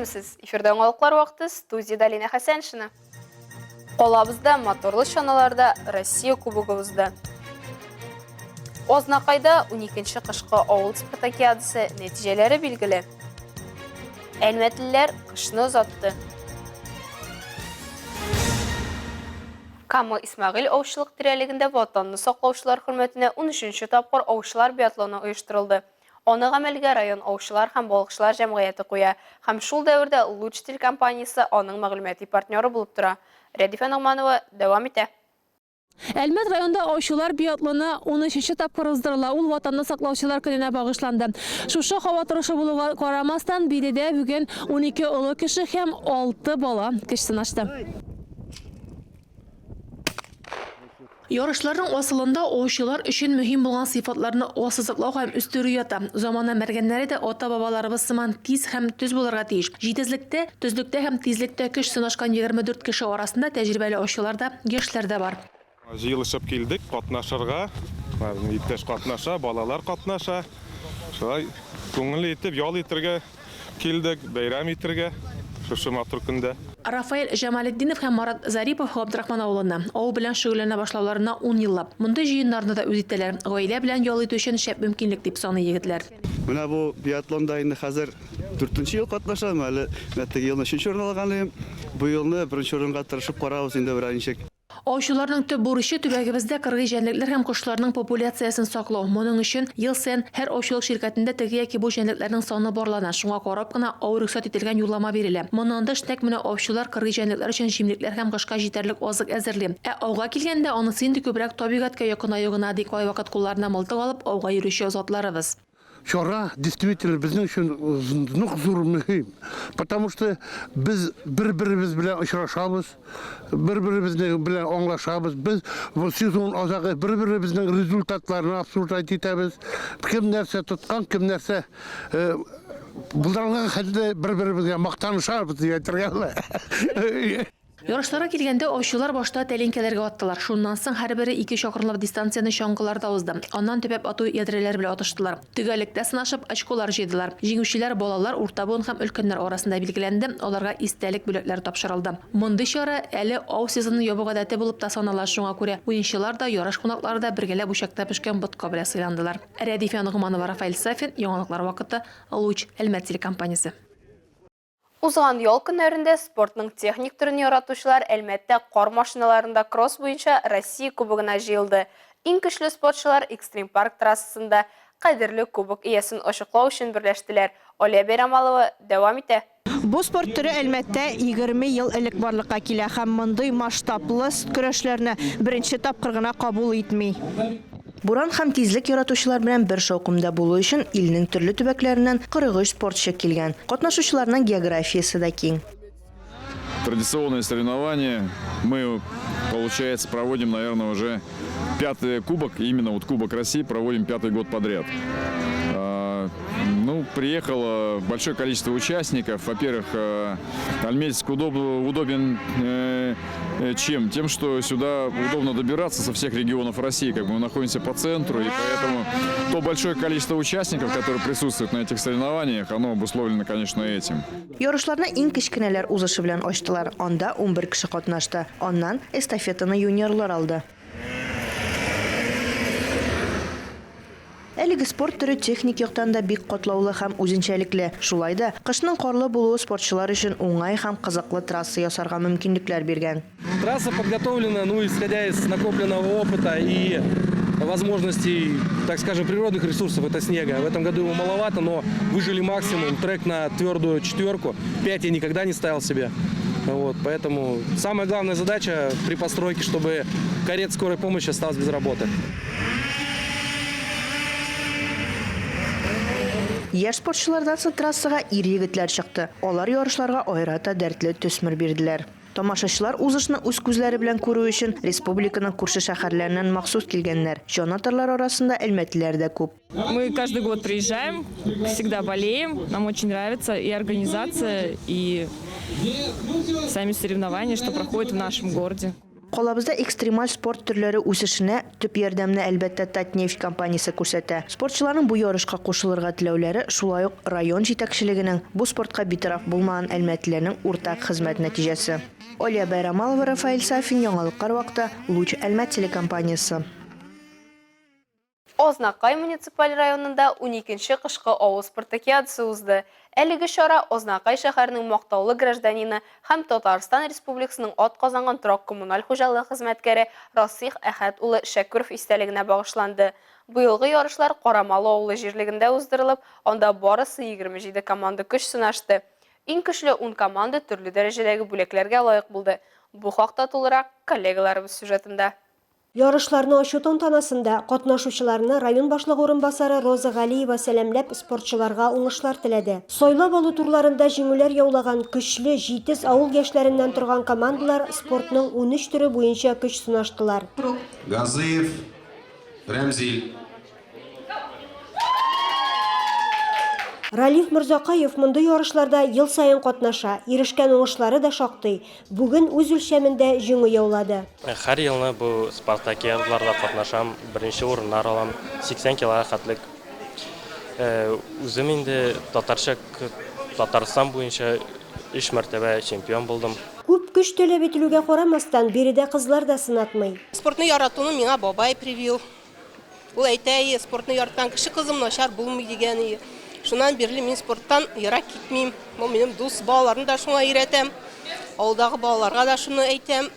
Исәнмесез! Эфирда яңалыклар вакыты, студиядә Алинә Хәсәншина. Калабызда моторлы чаналарда Россия кубогы узды. Азнакайда 12 кышкы авыл спартакиадасы нәтиҗәләре билгеле. Әлмәтлеләр кышны озатты. Кама Исмәгыйль аучылык тирәлегендә Ватанны саклаучылар хөрмәтенә 13 нче тапкыр аучылар биатлоны оештырылды. Аны гамәлгә район аучылар һәм балыкчылар җәмгыяте куя һәм шул дәвердә Луч телекомпаниясе аның мәгълүмати партнеры булып тора. Рәдифә Ногманова дәвам итә. Әлмәт районында аучылар биатлоны унөченче тапкыр уздырыла, ул Ватанны саклаучылар көненә багышланды. Шушы һава торышы булуга карамастан, биредә бүген 12 олы кеше һәм алты бала көч сынашты. Ярышларның асылында аучылар өчен мөһим булган сыйфатларны ассызыклау һәм үстерү ята. Замана мәргәннәре дә ата-бабаларыбыз сыман тиз һәм төз булырга тиеш. Җитезлектә, төзлектә һәм тизлектә көч сынашкан 24 кеше арасында тәҗрибәле аучылар да, яшьләр дә бар. Җыелышып килдек катнашырга. Безнең иптәш катнаша, балалар катнаша. Шулай күңелле итеп ял итергә Килдек бәйрәм итергә шушы матур көндә. Рафаэль Җамалетдинов һәм Марат Зарипов Габдрахман авылыннан. Ау белән шөгыльләнә башлауларына ун еллап. Мондый җыеннарны да үз итәләр. Гаилә белән ял итү өчен шәп мөмкинлек, дип саный егетләр. Менә бу биатлонда инде хәзер дүртенче ел катнашам. Әле менә теге елны өченче урын алган идем. Бу елны беренче урынга тырышып карабыз инде берәр ничек. Аучыларның төп бурычы, төбәгебездә кыргый җәнлекләр һәм кошларның популяциясен саклау. Моның өчен ел саен һәр аучылык ширкәтендә теге яки бу җәнлекләрнең саны барлана, шуңа карап кына ау рөхсәт ителгән юллама бирелә. Моннан тыш, нәкъ менә аучылар кыргый җәнлекләр өчен җимлекләр һәм кышка җитәрлек азык әзерли. Ә ауга килгәндә, анысы инде күбрәк табигатькә якынаю гына, ди кайвакыт кулларына мылтык алып ауга йөрүче затларыбыз. Чара действительно безнең өчен нык зур мөһим, потому что без бер-беребез белән очрашабыз, бер-беребезне белән аңлашабыз, без бу сезон азагы бер-беребезнең результатларын обсуждать итәбез, кем нәрсә тоткан, кем нәрсә э, булдырган хәлдә бер-беребезгә мактанышабыз дип әйтергә була. Ярышларга килгәндә, аучылар башта тәлинкәләргә аттылар. Шуннан соң һәрбере ике чакрымлык дистанцияне чаңгыларда узды. Аннан төбәп ату ядрәләре белән атыштылар. Төгәллектә сынашып, очколар җыйдылар. Җиңүчеләр балалар, урта буын һәм өлкәннәр арасында билгеләнде, аларга истәлек бүләкләре тапшырылды. Мондый чара әле ау сезонын ябу гадәте булып та санала, шуңа күрә уенчылар да, ярыш кунаклары да бергәләп учакта пешкән ботка белән сыйландылар. Рәдифә Ногманова, Рафаэль Сафин, Яңалыклар вакыты, Луч, Әлмәт телекомпаниясе. Узган ял көннәрендә спортның техник төрен яратучылар Әлмәттә кар машиналарында кросс буенча Россия Кубогына җыелды. Иң көчле спортчылар Экстрим-парк трассасында кадерле кубок иясен ачыклау өчен берләштеләр. Алия Бәйрамалова дәвам итә. Бу спорт төре Әлмәттә 20 ел элек барлыкка килә һәм мондый масштаблы көрәшләрне беренче тапкыр гына кабул итми. Буран һәм тизлек яратучылар белән бер шаукымда булу өчен илнең төрле төбәкләреннән 43 спортчы килгән. Катнашучыларның географиясе дә киң. Традиционное соревнование мы, получается, проводим, наверное, уже пятый кубок, именно вот Кубок России проводим пятый год подряд. Ну, приехало большое количество участников. Во-первых, Альметьевск удобен чем? Тем, что сюда удобно добираться со всех регионов России, как бы мы находимся по центру, и поэтому то большое количество участников, которые присутствуют на этих соревнованиях, оно обусловлено, конечно, этим. Ярышларны иң кечкенәләр узышы белән ачтылар, анда 11 кеше катнашты. Аннан эстафетаны юниорлар алды. Әлеге спорт төре техник яктан да бик катлаулы һәм үзенчәлекле. Шулай да, кышның карлы булуы спортчылар өчен уңай һәм кызыклы трасса ясарга мөмкинлекләр биргән. Трасса подготовлена, ну, исходя из накопленного опыта и возможностей, так скажем, природных ресурсов, это снега. В этом году его маловато, но выжили максимум. Трек на твердую четверку. Пять я никогда не ставил себе. Вот, поэтому самая главная задача при постройке, чтобы карет скорой помощи осталась без работы. Яшь спортчылардан соң трассага ир-егетләр чыкты. Алар ярышларга аерата дәртле төсмер бирделәр. Тамашачылар узышны үз күзләре белән күрү өчен республиканың күрше шәһәрләреннән махсус килгәннәр. Җанатарлар арасында әлмәтлеләр дә күп. Мы каждый год приезжаем, всегда болеем, нам очень нравится и организация, и сами соревнования, что проходят в нашем городе. Калабызда экстремаль спорт төрләре үсешенә төп ярдәмне, әлбәттә, Татнефть компаниясе күрсәтә. Спортчыларның бу ярышка кушылырга теләүләре шулай ук район җитәкчелегенең бу спортка битараф булмаган әлмәтлеләрнең уртак хезмәт нәтиҗәсе. Алия Байрамалова, Рафаэль Сафин, Яңалыклар вакыты, Луч Әлмәт телекомпаниясе. Азнакай муниципаль районында уникенче кышкы авыл спартакиадасы узды. Әлеге чара Азнакай шәһәренең мактаулы гражданины һәм Татарстан Республикасының атказанган торак-коммуналь хуҗалыгы хезмәткәре Расыйх Әхәт улы Шәкүров истәлегенә багышланды. Быелгы ярышлар Карамалы авылы җирлегендә уздырылып, анда барысы 27 команда көч сынашты. Иң көчле ун команда төрле дәрәҗәдәге бүләкләргә лаек булды. Бу хакта тулырак коллегаларыбыз сюжетында. Ярышларны ачу тантанасында катнашучыларны район башлыгы урынбасары Роза Галиева сәламләп, спортчыларга уңышлар теләде. Сайлап алу турларында җиңүләр яулаган көчле, җитез авыл яшьләреннән торган командалар спортның 13 төре буенча көч сынаштылар. Газыев Рәмзил. Ралиф Морзакаев мондый ярышларда ел саен катнаша, ирешкән уңышлары да шактый. Бүген үз үлчәмендә җиңү яулады. Һәр елны бу спартакиадаларда катнашам, беренче урыннар алам, 80 килога хәтлек. Үзем инде татарча Татарстан буенча өч мәртәбә чемпион булдым. Күп көч таләп ителүгә карамастан, биредә кызлар да сынатмый. Спортны яратуны миңа бабай привил. Ул әйтә ие, спортны яраткан кеше кызым начар булмый дигән ие. Шуннан бирле мин спорттан ерак китмим. Бу минем дус, балаларны да шуңа өйрәтәм. Авылдагы балаларга да шуны әйтәм.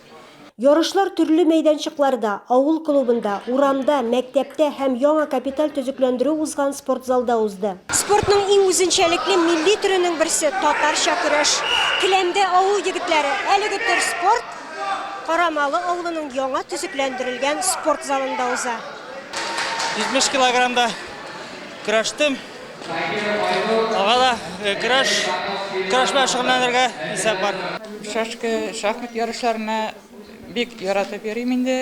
Ярышлар төрле мәйданчыкларда, авыл клубында, урамда, мәктәптә һәм яңа капиталь төзекләндерү узган спортзалда узды. Спортның иң үзенчәлекле милли төренең берсе, татарча көрәш. Келәмдә авыл егетләре. Әлеге төр спорт Карамалы авылының яңа төзекләндерелгән спорт залында уза. 70 килограммда көрәштем. Алга да э, көрәш, көрәш белән шөгыльләнергә исәп бар. Шашка, шахмат ярышларына бик яратып йөрим инде.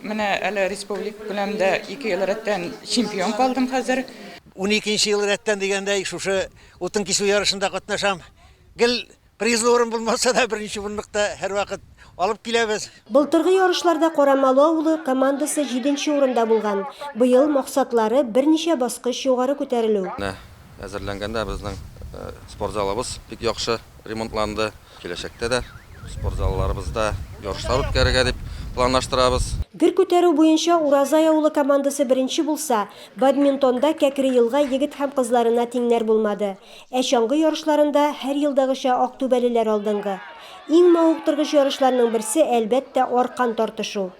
Менә әле республика күләмендә ике ел рәттән чемпион калдым хәзер. Уникенче ел рәттән дигәндәй, шушы утын кисү ярышында катнашам. Гел Призлы урын булмаса да, беренче урынлыкта һәрвакыт алып киләбез. Былтыргы ярышларда Карамалы авылы командасы җиденче урында булган. Быел максатлары, берничә баскыч югары күтәрелү. Менә әзерләнгәндә безнең спорт залыбыз бик яхшы ремонтланды. Киләчәктә дә спорт залларыбызда ярышлар үткәрергә дип планлаштырабыз. Гер күтәрү буенча Уразай авылы командасы беренче булса, бадминтонда Кәкре Елга егет һәм кызларына тиңнәр булмады. Ә чаңгы ярышларында һәр елдагыча актүбәлеләр алдынгы. Иң мавыктыргыч ярышларның берсе, әлбәттә, аркан тартышу.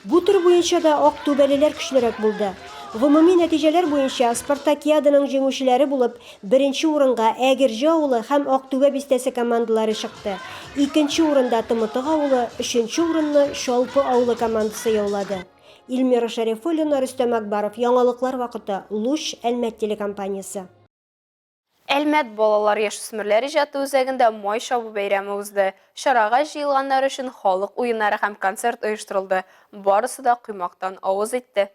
Бу төр буенча да актүбәлеләр көчлерәк булды. Гомуми нәтиҗәләр буенча спартакиаданың җиңүчеләре булып Беренче урынга Әгерҗе авылы һәм Актүбә бистәсе командалары чыкты. Икенче урында Тымытык авылы, өченче урынны Чалпы авылы командасы яулады. Илмира Шәрифуллина, Рөстәм Акбаров, Яңалыклар вакыты, Луч, Әлмәт телекомпаниясе. Әлмәт балалар-яшүсмерләр иҗаты үзәгендә Май чабу бәйрәме узды. Чарага җыелганнар өчен халык уеннары һәм концерт оештырылды. Барысы да коймактан авыз итте.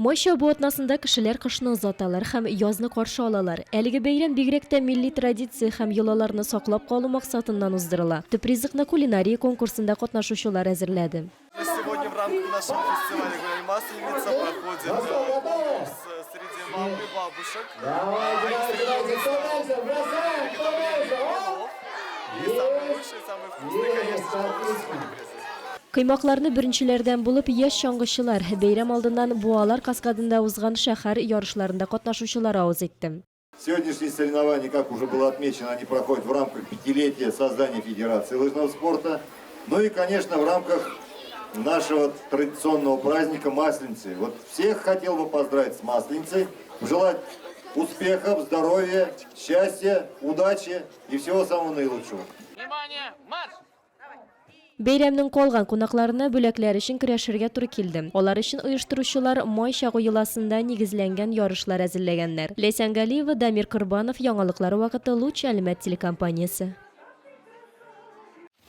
Май чабу атнасында кешеләр кышны озаталар һәм язны каршы алалар. Әлеге бәйрәм бигрәк тә милли традиция һәм йолаларны саклап калу максатыннан уздырыла. Төп ризыкны кулинария конкурсында катнашучылар әзерләде. Сегодня в рамках нашего фестиваля «Гуляй Масленица» проходит конкурс среди мам и бабушек. И самый лучший, самый вкусный, конечно же, получит сегодня призы. Коймакларны беренчеләрдән булып яшь чаңгычылар, бәйрәм алдыннан Буалар каскадында узган шәһәр ярышларында катнашучылар авыз итте. Сегодняшние соревнования, как уже было отмечено, они проходят в рамках пятилетия создания Федерации лыжного спорта. Ну и, конечно, в рамках нашего традиционного праздника Масленицы. Вот всех хотел бы поздравить с Масленицей, пожелать успехов, здоровья, счастья, удачи и всего самого наилучшего. Внимание, марш! Бәйрәмнең калган кунакларына бүләкләр өчен көрәшергә туры килде. Алар өчен оештыручылар Май чагу йоласында нигезләнгән ярышлар әзерләгәннәр. Ләйсән Галиева, Дамир Корбанов, Яңалыклар вакыты, Луч Әлмәт телекомпаниясе.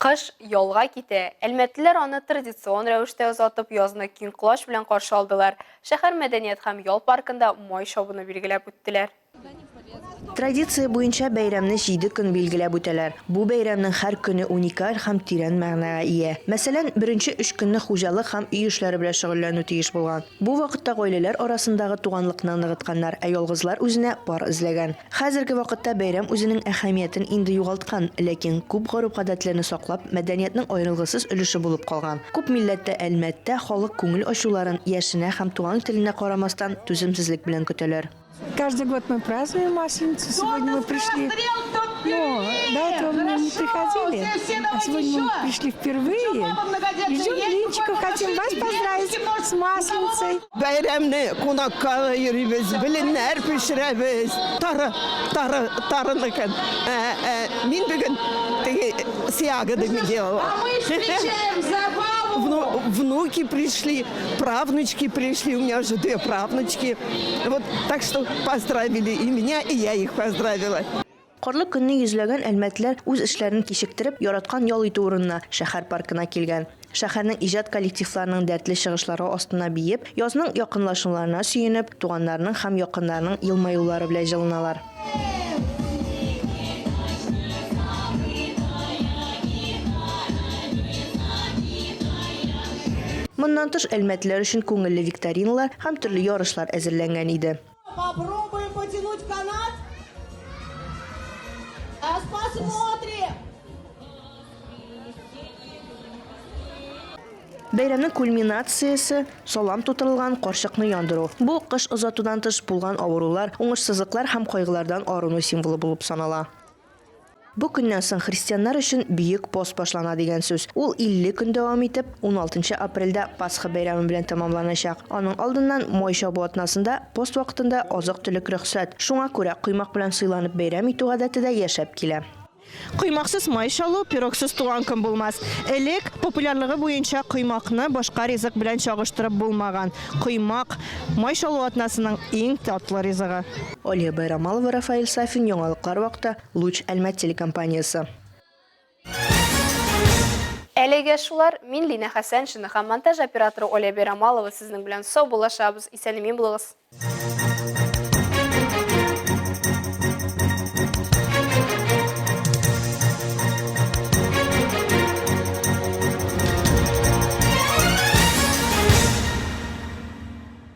Кыш ялга китә. Әлмәтлеләр аны традицион рәвештә озатып, язны киң колач белән каршы алдылар. Шәһәр мәдәният һәм ял паркында Май чабуны билгеләп үттеләр. Традиция буенча бәйрәмне җиде көн билгеләп үтәләр. Бу бәйрәмнең һәр көне уникаль һәм тирән мәгънәгә ия. Мәсәлән, беренче өч көнне хуҗалык һәм өй эшләре белән шөгыльләнү тиеш булган. Бу вакытта гаиләләр арасындагы туганлыкны ныгытканнар, ә ялгызлар үзенә пар эзләгән. Хәзерге вакытта бәйрәм үзенең әһәмиятен инде югалткан, ләкин күп гореф-гадәтләрне саклап, мәдәниятнең аерылгысыз өлеше булып калган. Күп милләттә Әлмәттә халык күңел ачуларын, яшенә һәм туган теленә карамастан, түземсезлек белән көтәләр. Каждый год мы празднуем Масленицу. Сегодня мы пришли. Ну, до этого мы не приходили. А сегодня мы пришли впервые. И ждем блинчиков. Хотим вас поздравить с Масленицей. Бәйрәмне кунакка йөрибез, беленнәр пешерәбез. Тары, тары, тарыныкын. Ә, ә, мин бүген теге с ягодами делала. А мы встречаем забаву! Вну, внуки пришли, правнучки пришли. У меня уже две правнучки. Вот, так что поздравили и меня, и я их поздравила. Карлы көнне йөзләгән әлмәтлеләр үз эшләрен кичектереп, яраткан ял итү урынына, шәһәр паркына килгән. Шәһәрнең иҗат коллективларының дәртле чыгышлары астына биеп, язның якынлашуларына сөенеп, туганнарының һәм якыннарының елмаюлары белән җылыналар. Моннан тыш, әлмәтлеләр өчен күңелле викториналар һәм төрле ярышлар әзерләнгән иде. Попробуем потянуть канат. Сейчас посмотрим. Бәйрәмнең кульминациясе, салам тутырылган карчыкны яндыру. Бу, кыш озатудан тыш булган авырулар, уңышсызлыклар һәм кайгылардан арыну символы булып санала. Бу көннән соң христианнар өчен Бөек пост башлана дигән сүз. Ул 50 көн дәвам итеп, уналтынчы апрельдә Пасха бәйрәме белән тәмамланачак. Аның алдыннан Май чабу атнасында пост вакытында азык-төлек рөхсәт. Шуңа күрә коймак белән сыйланып бәйрәм итү гадәте дә яшәп килә. Коймаксыз май чалу, пирогсыз туган көн булмас. Элек популярлыгы буенча коймакны башка ризык белән чагыштырып булмаган. Коймак, май чалу атнасының иң татлы ризыгы. Алия Байрамалова, Рафаэль Сафин, Яңалыклар вакыты, Луч Әлмәт телекомпаниясе. Әлегә шулар, мин Линә Хәсәншина һәм монтаж операторы Оля Байрамалова сезнең белән саубуллашабыз, исән-имин булыгыз.